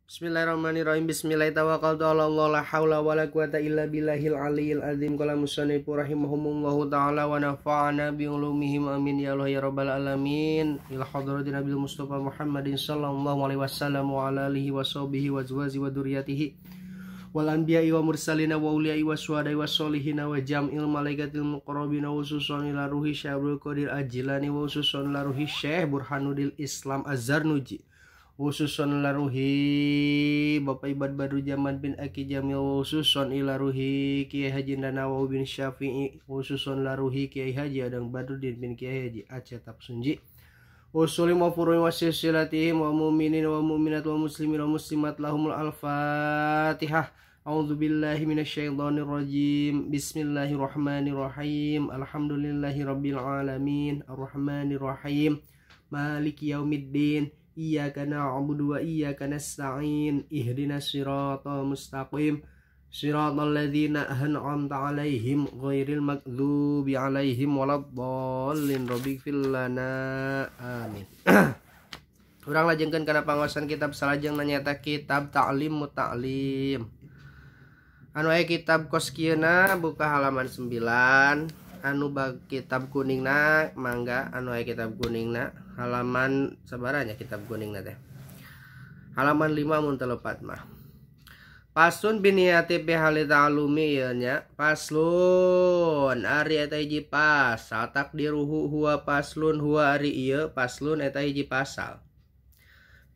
Bismillahirrahmanirrahim. Bismillahirrahmanirrahim. La haula wala quwata illa billahil aliyil azim. Qala musannifu rahimahumullahu ta'ala wa nafa'ana bi ulumihim, amin ya Allah ya rabbal alamin. Ila hadratin Nabi Mustafa Muhammadin sallallahu alaihi wasallam wa ala alihi wa sahbihi wa azwaji wa dzurriyyatihi wal anbiya'i wa mursalina wa uliya'i wa syuhada'i wa sholihina wa jam'il malaikatil muqarrabina wa khususan ila ruhi Syekh Abdul Qadir Al-Jilani wa khususan ila ruhi Syekh Burhanuddin Islam Az-Zarnuji, khususon laruhi Bapak Ibad Badru Jaman bin Aki Jamil, khususon ilaruhi Kiai Haji Nawawi bin Syafi'i, khususon laruhi Kiai Haji Adang Badruddin bin Kiai Haji Aceh Tapsunji, usulim wa furu'in wa silsilatihim wa mu'minin wa mu'minat wa muslimin wa muslimat lahumul al-fatihah. A'udzu billahi minasyaitonir rajim. Bismillahirrahmanirrahim. Alhamdulillahi rabbil alamin, arrahmanir rahim, maliki yaumiddin. Iyyaka na'budu wa iyyaka nasta'in. Ihdinas siratal mustaqim. Siratal ladzina an'amta 'alaihim ghairil maghdubi 'alaihim waladdallin. Rabbighfir lana. Amin. Urang lajengkeun kana pangaosan kitab salajengna nyaeta kitab Ta'lim Muta'lim. Anu aya kitab kos kieuna buka halaman 9, anu bag kitab kuningna mangga anu aya kitab kuningna halaman sabaranya kitab kuningna teh halaman 5 mun teu lepat mah. Pasun biniyati bi hali ta'alumi ieu nya. Paslun ari eta hiji pasal takdiruhu huwa paslun huwa ari ieu paslun eta hiji pasal.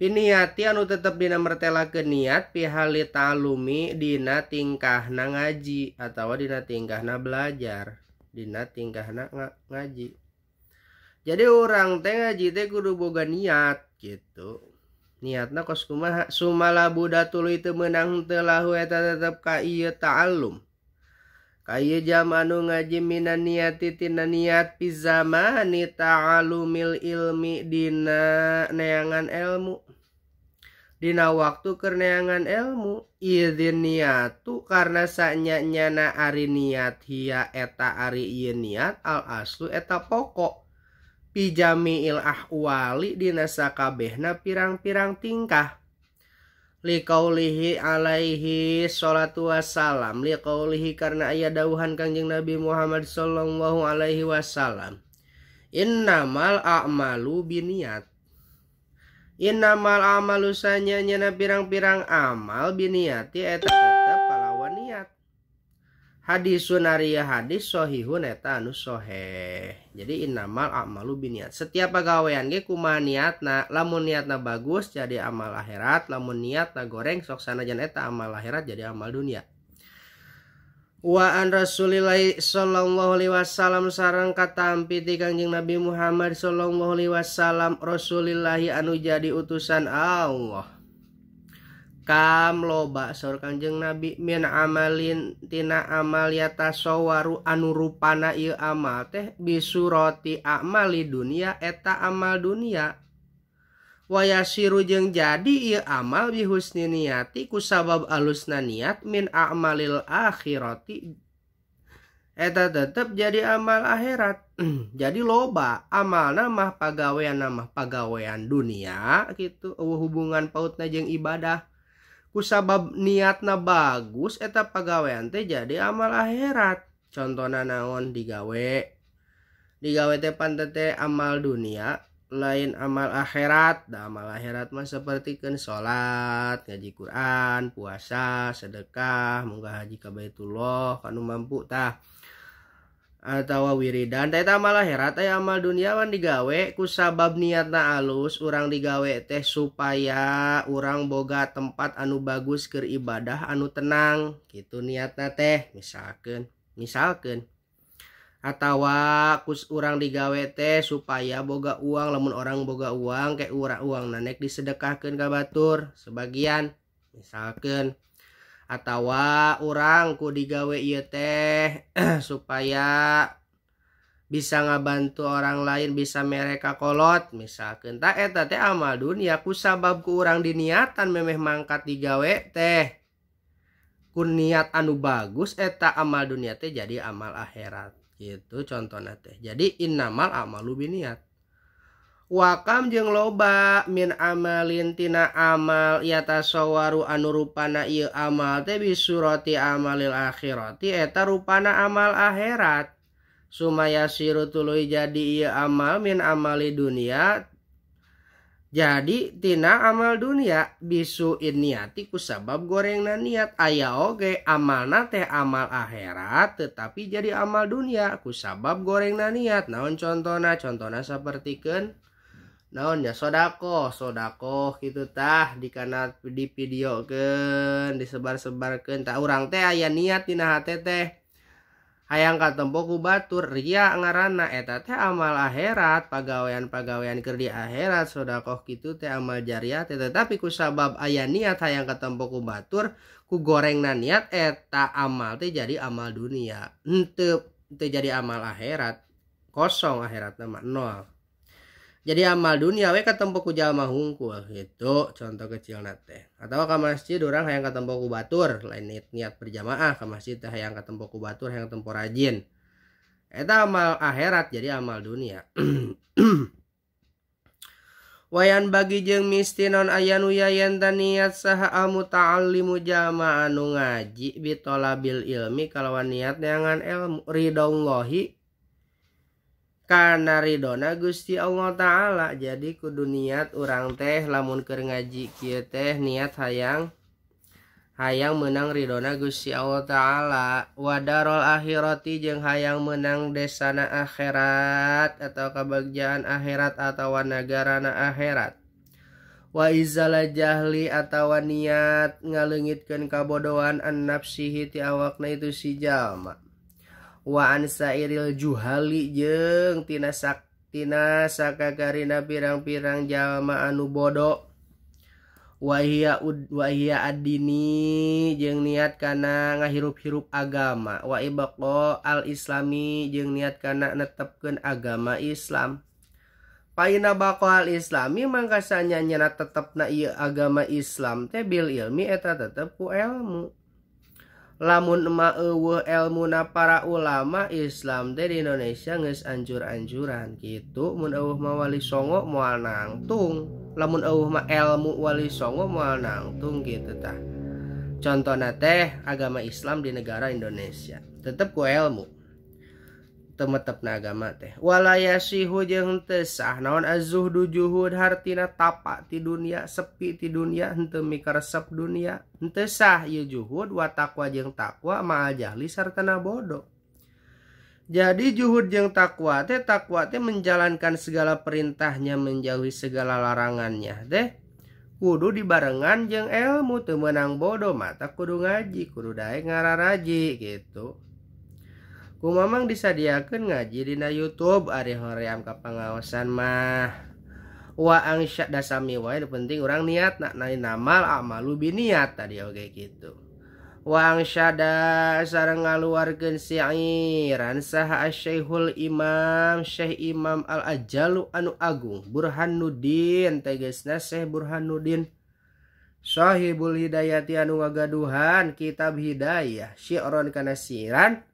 Biniyati anu tetep dina mertelakeun niat fi hali ta'alumi dina tingkahna ngaji atawa dina tingkahna belajar, dina tingkahna ngaji. Jadi orang teh ngaji teh kudu boga niat gitu. Niatna kos kumaha? Sumala buda tuluy teu meunang teu lahu eta tetep ka ieu ta'allum. Ka ieu jam anu ngaji minan niati tina niat fi zamani ta'allumil ilmi dina neangan ilmu. Dina waktu keur neangan ilmu idzin niatu karena sanya-nyana ari niat hiya eta ari ieu niat al aslu eta pokok. Pijamiil ahwali dina sakabehna pirang-pirang tingkah. Liqaulihi alaihi salatu wassalam, liqaulihi karena aya dawuhan Kangjeng Nabi Muhammad sallallahu alaihi wasallam, innamal a'malu binniyat. Innamal a'malu sanyanya pirang-pirang amal biniyati eta tetep palawan niat. Hadisun ari hadis sahihun eta anu sahih. Jadi innamal a'malu binniyat. Setiap pagawean ge kumaha niatna, lamun niatna bagus jadi amal akhirat, lamun niatna goreng sok sanajan eta amal akhirat jadi amal dunia. Wa an Rasulillahi sallallahu alaihi wasallam sareng katampi ti Kangjeng Nabi Muhammad sallallahu alaihi wasallam Rasulillahi anu jadi utusan Allah. Kam loba saur Kangjeng Nabi min amalin tina amal yatasawwaru anu rupana ieu amal teh bisurati amali dunia eta amal dunia. Wayasiru jeung jadi ieu amal bihusni niati kusabab alusna niat min amalil akhirati eta tetep jadi amal akhirat. Jadi loba amalna mah pagawean mah pagawean dunia gitu, eueuh hubungan pautna jeung ibadah. Kusabab niatna bagus eta pagawean teh jadi amal akhirat. Contohna naon digawe. Digawe teh pan teh amal dunia lain amal akhirat. Da amal akhirat mah sapertikeun salat, ngaji Quran, puasa, sedekah, munggah haji ka Baitullah kanu mampu tah. Atawa wiridan teh eta amal akhirat. Aya amal dunia wan digawe kusabab niatna alus, urang digawe teh supaya urang boga tempat anu bagus keur ibadah anu tenang gitu niatna teh misalkeun misalkeun atawa kus urang digawe teh supaya boga uang, lamun orang boga uang kayak urang uang nanek disedekahkeun ka batur sebagian misalkeun, atawa urang ku digawe ieu teh supaya bisa ngabantu orang lain, bisa mereka kolot misalkeun. Ta eta teh amal dunia kusabab ku urang diniatan memeh mangkat digawe teh ku niat anu bagus eta amal dunia teh jadi amal akhirat gitu contohna teh. Jadi innamal a'malu binniyat. Wakam jeung loba min amalin tina amal yatasawaru anu rupana ieu amal teh bisurati amalil akhirati eta rupana amal akhirat. Sumaya siru tuluy jadi ieu amal min amali dunia jadi tina amal dunia bisuin niati kusabab gorengna niat. Aya oge amalna teh amal akhirat tetapi jadi amal dunia kusabab gorengna niat. Naon contona? Contona sapertikeun naon ya sodakoh, sodakoh gitu tah dikana divideokeun, disebar-sebarkeun tah urang teh aya niat dina hate teh hayang katempo ku batur ria ngaranna eta teh amal akhirat, pagawean-pagawean keur di akhirat sodakoh kitu teh amal jariah teh, tetapi ku sabab aya niat hayang katempo ku batur ku gorengna niat eta amal teh jadi amal dunia, henteu teu jadi amal akhirat, kosong akhiratna mah nol. Jadi amal dunia we katempo ku jalma hungkul gitu contoh kecilna teh. Atawa ka masjid urang hayang katempo ku batur, lain niat berjamaah ka masjid teh hayang katempo ku batur, hayang katempo rajin. Eta amal akhirat jadi amal dunia. Wayan bagi jeung misti non aya nu yayen niat saha almuta'allimu jalma anu ngaji bitolabil ilmi kalawan niat neangan ilmu ridallahi kana ridona Gusti Allah Ta'ala. Jadi kudu niat urang teh lamun keur ngaji kieu teh niat hayang hayang menang ridona Gusti Allah Ta'ala. Wadarol akhirati jeung hayang menang desana akhirat atau kebagjaan akhirat atau nagarana akhirat. Wa izala jahli atawa niat ngaleungitkeun kabodohan an nafsihi ti awakna itu si jalma. Wa an sairil juhali jeung tina tina sakagarina pirang-pirang jalma anu bodoh. Wa hiya addini jeung niat kana ngahirup-hirup agama. Wa ibqa al-islami jeung niat kana netepkeun agama Islam. Paina baqa al-islami mangkasanya nyana tetepna ieu agama Islam teh bil ilmi eta tetep ku ilmu. Lamun ma eueuh elmuna para ulama Islam teh di Indonesia geus anjur-anjuran kitu. Mun eueuh mah wali songo moal nangtung, lamun eueuh mah elmu wali songo moal nangtung kitu tah. Contona teh agama Islam di negara Indonesia tetep ku elmu temetepna agama teh. Walayasihu jeung teu sah naon azzuhdu juhud hartina tapa ti dunia, sepi ti dunia, henteu mikaresep dunia, henteu sah ieu juhud wa taqwa jeung takwa ma'al jahli sartana bodoh. Jadi juhud jeung takwa teh menjalankan segala perintahnya, menjauhi segala larangannya teh kudu dibarengan jeung ilmu. Teu meunang bodoh mata kudu ngaji, kudu daek ngararaji gitu. Kumamang disadiakeun ngaji dina YouTube ari hoream ka pangaosan mah. Wa angsya dasami wae penting urang niat nak namal amalu biniat tadi oge kitu. Wa angsyada sareng ngaluarkeun syiiran saha asy-syekhul imam Syekh Imam Al-Ajalu anu agung Burhanuddin tegasna Syekh Burhanuddin Sahibul Hidayati anu ngagaduhan kitab Hidayah syi'ron kana syiiran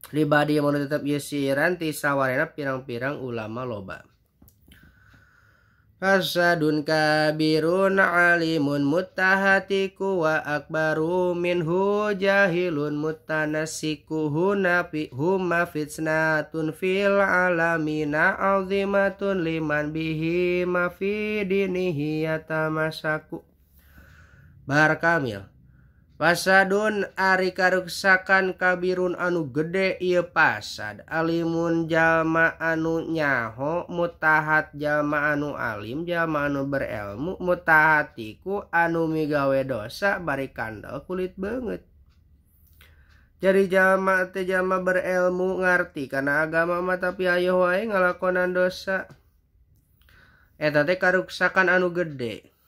libadi mun tetep ieu syiiran ti sawarena pirang-pirang ulama loba. Fasadun kabirun alimun mutahatiku wa akbaru minhu jahilun mutanasiku hunafi huma fitnatun fil alamina azimatun liman bihi ma fi dinihi yatamasaku. Bahar Kamil. Fasadun ari karuksakan kabirun anu gede ieu pasad, alimun jalma anu nyaho, mutahat jalma anu alim, jalma anu berilmu, mutahatiku anu migawe dosa bari kandel kulit beungeut. Jadi jalma teh jalma berilmu ngarti kana agama mah tapi ayo wae ngalakonan dosa. Eta teh karuksakan anu gede.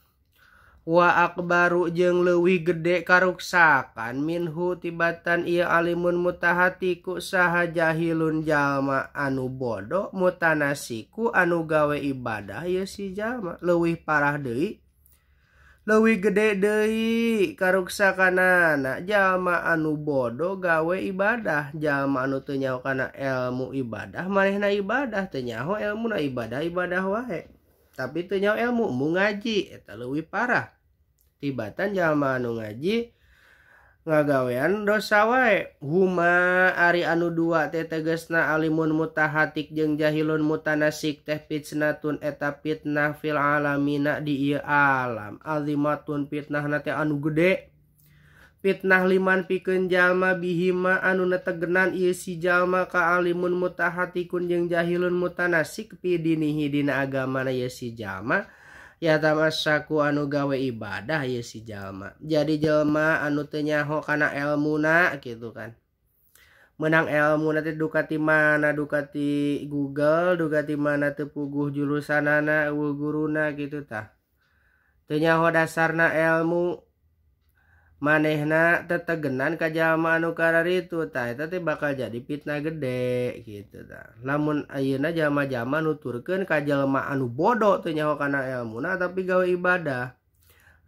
Wa akbaru jeung leuwih gede karuksakan minhu tibatan ieu alimun mutahatiku saha jahilun jalma anu bodoh mutanasiku anu gawe ibadah ieu si jalma leuwih parah deui. Leuwih gede deui karuksakanana jalma anu bodoh gawe ibadah, jalma anu teu nyaho kana ilmu ibadah manehna ibadah teu nyaho ilmuna ibadah ibadah wae. Tapi teu nyaho ilmu mu ngaji eta leuwih parah. Tibatan jalma anu ngaji ngagawean dosa wae. Huma ari anu dua teh tegasna alimun mutahatik jeung jahilun mutanasik teh fitnatun eta fitnah fil alamina di ieu alam. Azimatun fitnahna teh anu gede. Fitnah liman pikeun jalma bihima anu netegenan ieu si jalma ka alimun mutahatikun jeung jahilun mutanasik pi dinihi dina agamana ieu si jalma. Ya tamassaku anu gawe ibadah ieu si jalma. Jadi jalma anu teu nyaho kana elmuna gitu kan. Menang elmuna teh duka ti mana, duka ti Google, duka ti mana teu puguh jurusanana, eueuh guruna gitu tah. Teu nyaho dasarna elmu manehna tetegenan ka jalma anu kararitu tah eta teh bakal jadi fitnah gede gitu tah. Lamun ayeuna jalma-jalma nuturkeun ka jalma anu bodoh teu nyaho kana elmuna tapi gawe ibadah.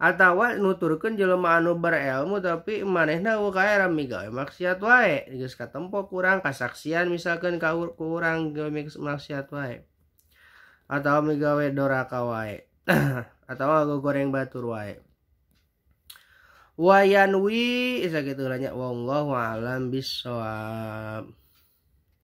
Atawa nuturkeun jelema anu berelmu tapi manehna eueuh kaera migawe maksiat wae, geus katempo kurang kasaksian misalkeun ka urang gawe maksiat wae. Atawa migawe doraka wae. Atawa gogoreng batur wae. Wayanwi sakitu nya wallahu alam bissawab.